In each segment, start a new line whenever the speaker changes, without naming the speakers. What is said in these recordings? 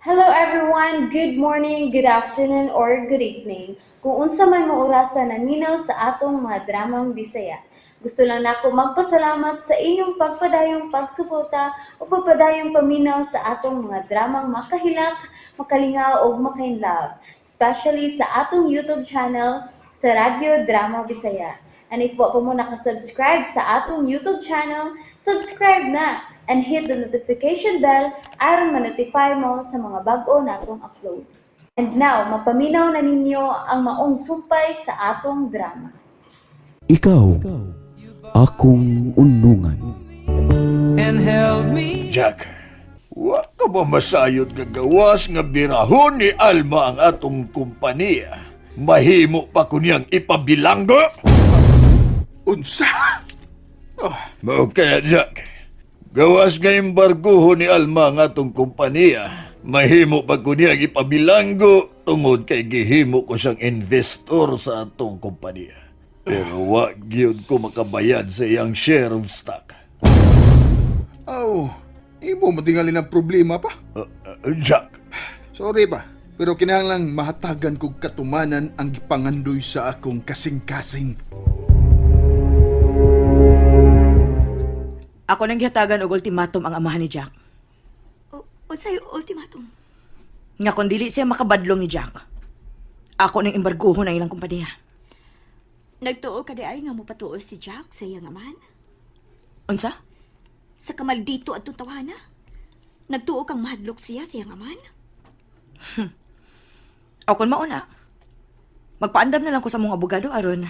Hello everyone! Good morning, good afternoon, or good evening. Kung unsa man mo orasa naminaw sa atong mga dramang Bisaya. Gusto lang nako magpasalamat sa inyong pagpadayong pagsuporta o pagpadayong paminaw sa atong mga dramang makahilak, makalingaw ug makainlove, especially sa atong YouTube channel sa Radyo Drama Bisaya. And if wa pa mo nakasubscribe sa atong YouTube channel, subscribe na and hit the notification bell aron ma-notify mo sa mga bag-o natong uploads. And now, mapaminaw na ninyo ang maong sumpay sa atong drama.
Ikaw, akong unungan.
And held me.
Jack, wa ka ba masayod gagawas nga birahon ni Alma ang atong kumpanya? Mahimo pa ko niyang ipabilanggo?
Unsa? Oh,
Mao kaya, Jack. Gawas nga embargoho ni Alma ang atong kumpanya. Mahimo pa ko niyang ipabilanggo tungod kay gihimo ko siyang investor sa atong kumpanya. Pero wa gyud ko makabayad sa iyang share of stock.
Aw, imo matingali ng problema pa.
Jack,
Sorry pa, pero kinahanglang mahatagan kog katumanan ang gipangandoy sa akong kasing-kasing.
Ako nang gihatagan og ultimatum ang amahan ni Jack.
Unsay ultimatum?
Nga kung dili siya makabadlong ni Jack, ako nang embargoho ng ilang kompanya.
Nagtuo ka di ay nga mopatuo si Jack sa iyang amahan?
Unsa?
Sa kamaldito atong tawana? Nagtuo kang mahadlok siya sa iyang amahan?
O kung mauna, magpaandam na lang ko sa mong abogado aron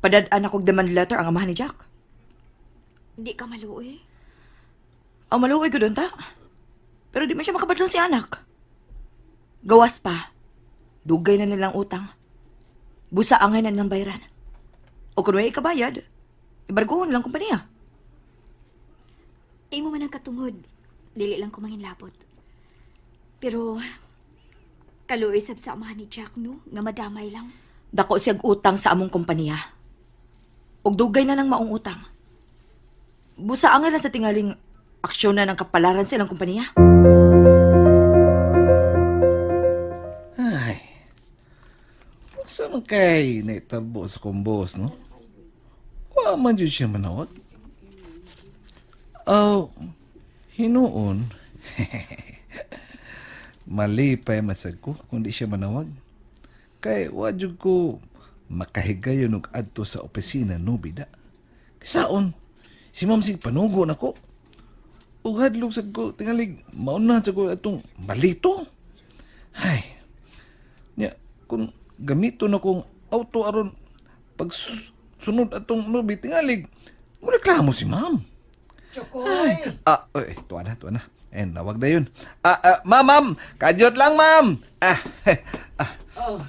padad-an akong demand letter ang amahan ni Jack.
Di ka maluoy.
Ang maluoy ko doon ta. Pero di man siya makabadlong si anak. Gawas pa. Dugay na nilang utang. Busa angay na nilang bayaran. O kung may ikabayad, ibargohon lang kumpanya.
Imo man ang katungod. Dili lang ko manginlabot. Pero kaluoy sab sa amahan ni Jack, no, nga madamay lang.
Dako siyag utang sa among kompanya. Ug dugay na ng maong utang. Busa angay lang sa tingaling aksyon na ng kapalaran sa ilang kompanya.
Ay. Sa man kay naitabo sa kong boss, no? Wa man jud siya manawag. Oh, hinuon. Malipay masag ko kung di siya manawag. Kay wa jud ko makahigayon og adto sa opisina no bida. Kisaon, si ma'am sig panugo nako. Ug hadlok sad ko tingalig mauna sa ko atong malito. Ay, nya, kung gamito na kong auto aron pag sunod atong nubi tingalig, mo reklamo si ma'am.
Chokoy!
Ah, oy, tuwa na, tuwa na. Eh, nawag na yun. Ah, ah, ma'am, ma'am, kadyot lang, ma'am. Ah, ah,
Oh,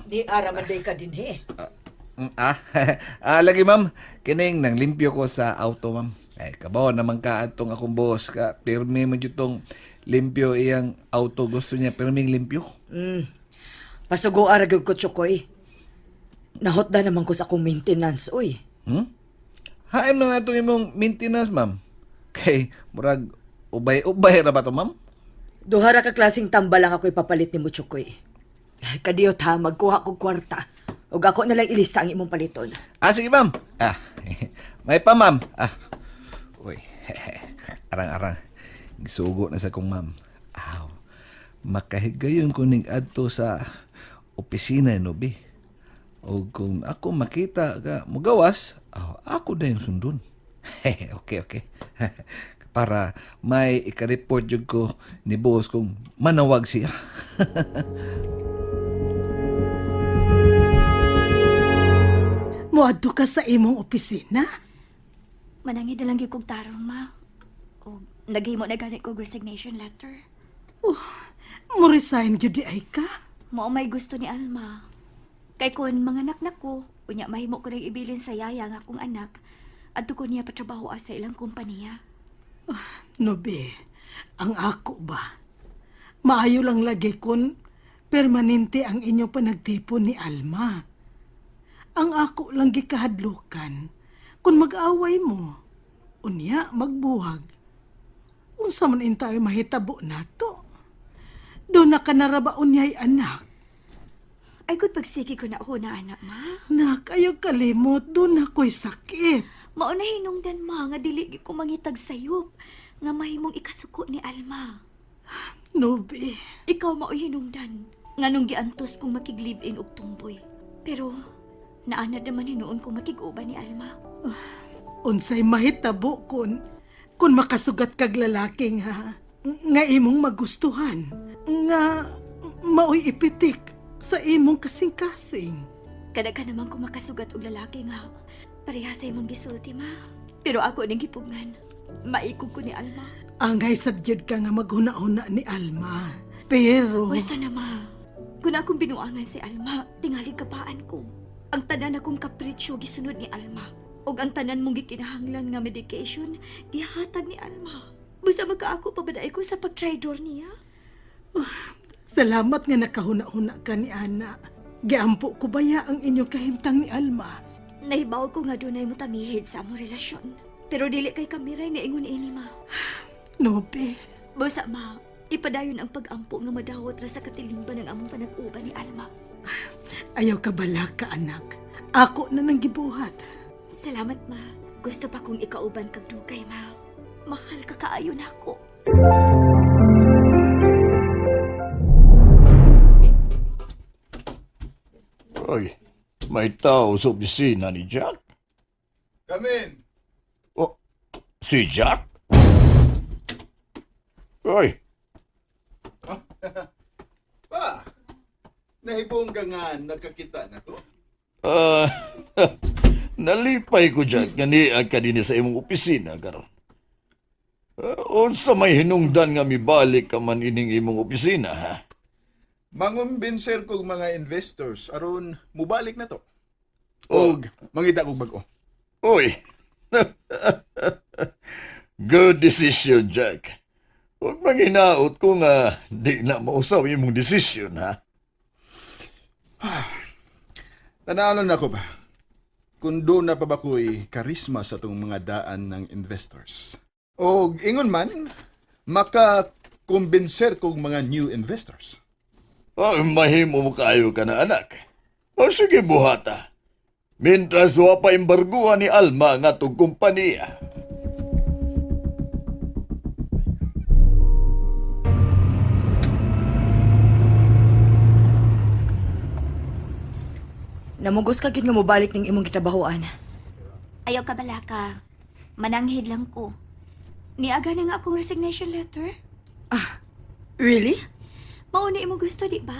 di ara man day ka din he.
ah, ah, lagi, ma'am. Kining nang limpyo ko sa auto, ma'am. Ay, kabaw naman ka atong akong boss ka. Pirmi mo jud tong limpyo iyang auto. Gusto niya pirming limpyo.
Pasugo ara gyud ko, Chokoy. Nahotda naman ko sa akong maintenance, uy.
Hmm? Haim na nga itong imong maintenance, ma'am. Kay, murag, ubay-ubay ra ba to, ma'am?
Duha ra ka klaseng tamba lang ako ipapalit nimo, Chokoy. Kadiyot ha, magkuha kog kwarta. Ug ako na lang ilista ang imong paliton.
Ah, sige, ma'am. Ah, may pa, ma'am. Ah, uy, arang-arang. Gisugo na sa kong ma'am. Aw, makahigayon ko ning adto sa opisina, no, bi. O kung ako makita ka mugawas, aw, ako na yung sundon. Okay, okay. Para may ika-report jud ko ni boss kung manawag siya.
Moadto ka sa imong opisina?
Manangin na lang gyud kog tarong, ma. O naghimo na gani kog resignation letter.
Mo resign gyud di ay ka?
Mao may gusto ni Alma. Kay kon mga anak nako, unya mahimo ko nang ibilin sa yaya nga akong anak. Adto ko niya patrabaho sa ilang kompanya.
Nobe, ang ako ba? Maayo lang lagi kun permanente ang inyong panagtipon ni Alma. Ang ako lang gikahadlukan kun mag-away mo, unya magbuhag. Unsa man intay mahitabo nato? Doon na ka narabaon niya'y anak.
Ay, good pagsige ko na ako na anak, ma.
Nak, ayaw kalimot. Doon ako'y sakit.
Mao na hinungdan, ma, nga dili gyud ko mangitag sayop nga mahimong ikasuko ni Alma.
Nubi.
Ikaw mao'y hinungdan nga nung giantos kong makig-live-in og tumboy. Pero naanad naman hinuon kong makig-uban ni Alma.
Unsay mahitabo kun makasugat kag lalaki nga imong magustuhan nga maoy ipitik sa imong kasing-kasing.
Kada ka naman kung makasugat og lalaki nga pareha sa imong gisulti, ma. Pero ako ning gipugngan. Maikog ko ni Alma.
Angay sad gyud ka nga maghuna-huna ni Alma. Pero
Pwesto na, ma. Kung akong binuangan si Alma, tingali kapaan ko. Ang tanan akong kapritsyo gisunod ni Alma. Og ang tanan mong gikinahanglan nga medication, gihatag ni Alma. Busa makaako pa ba ko sa pagtraidor niya?
Salamat nga nakahuna-huna ka ni Ana. Giampo ko baya ang inyong kahimtang ni Alma.
Nahibaw ko nga dunay mo tamihid sa among relasyon. Pero dili kay kamiray na ingon ini, ma.
Nobe,
Busa, ma, ipadayon ang pag-ampo nga madawat ra sa katilimban ng among panag-uban ni Alma.
Ayaw ka balaka, anak. Ako na nang gibuhat.
Salamat, ma. Gusto pa kong ikauban kag dugay, ma. Mahal ka kaayo nako.
Oy, may tao sa opisina ni Jack.
Come in.
Oh, si Jack? Oy,
Pa, nahibong ka nga nakakita na to.
ah, nalipay ko, Jack, nga niag ka dinhi sa imong opisina karon. Unsa may hinungdan nga mibalik ka man ining imong opisina, ha?
Mangumbinser kog mga investors aron mubalik na to.
Oh.
Og mangita kog bag-o.
Uy. Good decision, Jack. Huwag manghinaot ko nga di na mausaw imong desisyon, ha?
Tanaalon ako ba? Kung doon na pa ba ko'y karisma sa itong mga daan ng investors. O ingon man, makakumbinser kog mga new investors.
Oh, mahimo mo kaayo ka na, anak. O sige, buhata. Mientras wa pa embarguhan ni Alma nga atong kompanya.
Namugos ka gyud nga mobalik ning imong gitrabahoan.
Ayaw ka balaka. Mananghid lang ko. Niaga na nga akong resignation letter.
Really?
Mao na imong gusto, di ba?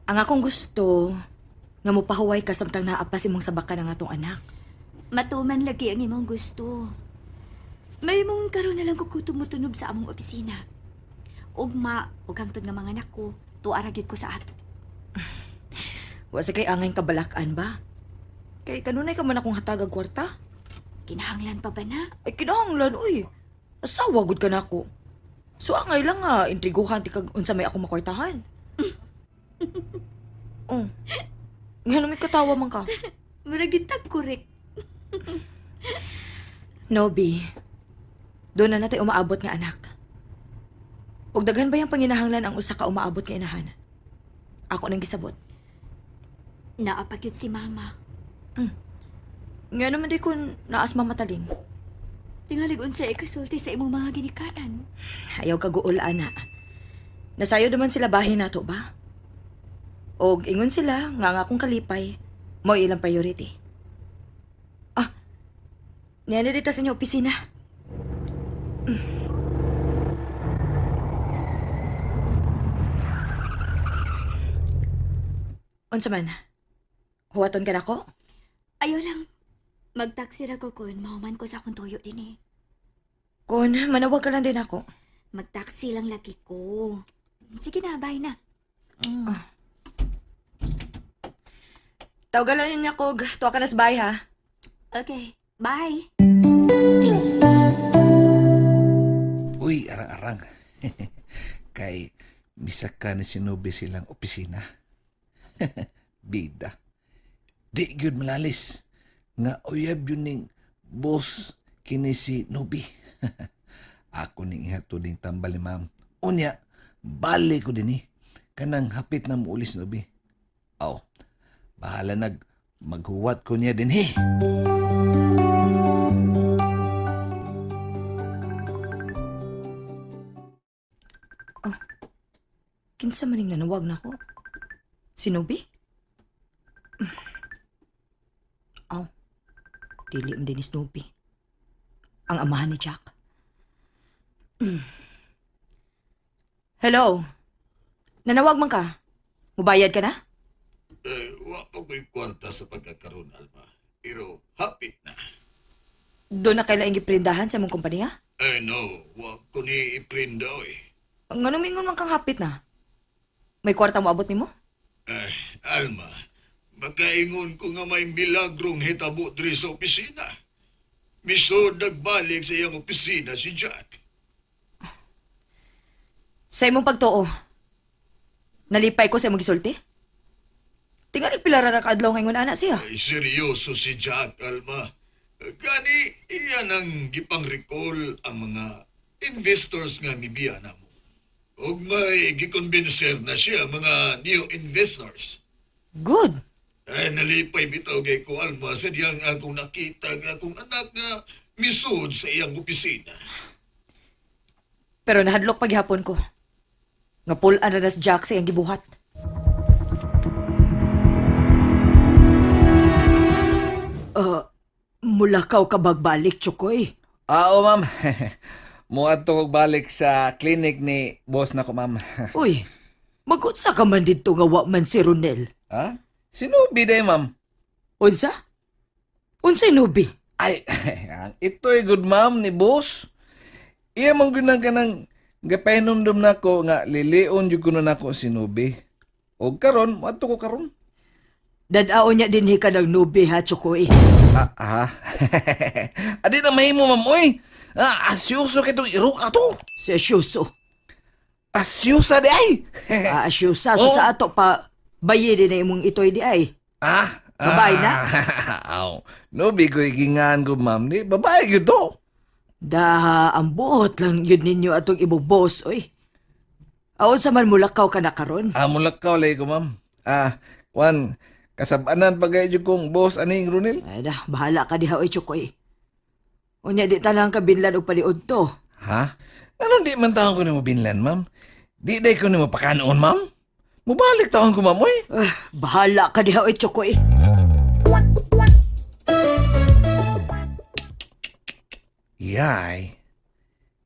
Ang akong gusto nga mopahuway ka samtang naa pa sa imong sabakan ang atong anak.
Matuman lagi ang imong gusto. May mong karon na lang ko tumutunob sa among opisina. Ugma, ug hangtod nga mga anak ko, tuara gyud ko sa ato.
Wa sa kay angay kabalakan ba? Kay kanunay ka man akong hatagag kwarta.
Kinahanglan pa ba na?
Ay kinahanglan uy. Asawa gud ka nako. So angay lang nga intriguhan ti kag unsa may akong makwartahan. Oh. Ngano may katawa man ka?
Murag gitag korek.
Nobi, doon na natay umaabot nga anak. Ug daghan ba yung panginahanglan ang usa ka umaabot nga inahan? Ako nang gisabot.
Naa pa gyud si mama.
Nga naman di kun naas mamataling.
Tingalig unsa ikasulti sa imong mga ginikanan.
Ayaw kaguol, ana. Nasayo naman sila bahin nato ba? Og ingon sila nga nga akong kalipay, mo ilang priority. Ah, niya dito sa inyo opisina. Unsa man? Huwaton ka nako?
Ayaw lang. Magtaksi ra ko kun mahuman ko sa akong tuyo din eh.
Kon manawag ka lang din ako.
Magtaksi lang lagi ko. Sige na, bye na.
Tawagan lang niya kog tuwa ka na sa bahay ha.
Okay, bye.
Uy, arang-arang. Kay misaka ni sinubi silang opisina. Bida. Di gyud malalis. Nga uyab yun ning boss kini si Nubi. Ako ning ihatod ning tambal ni ma'am. Unya, Balik ko dinhi. Kanang hapit na muulis Nobi. Aw, bahala nag maghuwat ko niya dinhi.
Kinsa maning nanawag na ko? Si Nobi? Aw, dili man din ni Snoopy. Ang amahan ni Jack. Hello? Nanawag man ka? Mubayad ka na?
Eh, wa pa ko'y kwarta sa pagkakaroon, Alma. Pero hapit na.
Doon na kailangan giprindahan sa mong kompanya?
Eh, no. Wa ko ni iprinda, oy.
Nga mingon man kang hapit na? May kwarta mo abot nimo?
Eh, Alma, makaingon ko nga may milagrong hitabo diri sa opisina. Misod nagbalik sa iyang opisina si Jack.
Sa imong pagtuo, nalipay ko sa imong gisulti? Tingali pila ra ka adlaw ngayon ana siya.
Ay, seryoso si Jack, Alma. Gani, iyan ang gipang-recall ang mga investors nga mibiya na mo. Ug may gikombinser na siya mga new investors.
Good.
Ay, nalipay bitaw kay ko, Alma, sa diyang akong nakita nga akong anak nga misud sa iyang opisina.
Pero nahadlok paghapon ko. Nga pull-an na si Jack sa iyang gibuhat. Mulakaw ka bagbalik, Chokoy.
Ah, oo, ma'am. Muadto kog balik sa clinic ni boss nako, ma'am.
Uy, magunsa ka man dito nga wa man si Ronel.
Ha? Sinubi day, ma'am.
Unsa? Unsay nubi?
Ay, ang ito'y good ma'am ni boss. Iya mong ginang kanang gapainomdom nako nga lilion jud kuno nako si Nubi. Og karon, moadto ko karon.
Dadaon niya dinhi ka ng nubi ha, Chokoy.
Ah, ah. Adi na mahimo ma'am oy. Ah, asyuso kay tong irok ato.
Si Asyuso.
Asyusa di ay.
Ah, Asyusa. So
Oh.
sa ato pa, bayi din na imong itoy di ay.
Ah,
Babae na?
Aw, Nubi ko igingan ko ma'am ni babae gyud to.
Daha, ang buot lang yun ninyo atong imong boss, oy. Aon sa man mulakaw ka na karon.
Ah, mulakaw lay ko ma'am. Ah, kwan kasabanan pa gayud kong boss aning Runel.
Ay dah, bahala ka diha oy, Chokoy. Unya di talang ka binlan og paliod to.
Ha? Anong di man taon ko nimo binlan, ma'am? Di day ko nimo pakanoon, ma'am? Mubalik taon ko, ma'am, oy.
Ah, bahala ka diha oy, Chokoy.
Yay.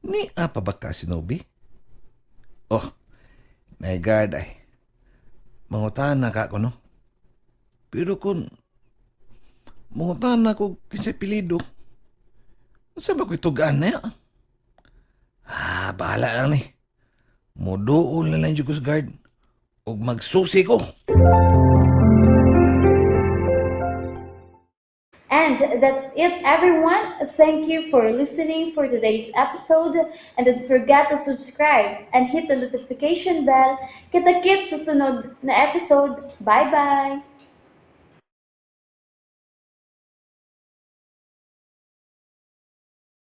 Ni apa ba ka si Nobi? Oh, naigard ay. Mangutan na ka ko, no? Pero kung mangutan na ko kinsa pilido, unsa ba ko itugaan na ya? Ah, bahala lang ni. Muduol na lang jud ko sa guard. Ug magsusi ko.
And that's it, everyone. Thank you for listening for today's episode. And don't forget to subscribe and hit the notification bell. Kita-kits sa sunod na episode. Bye-bye!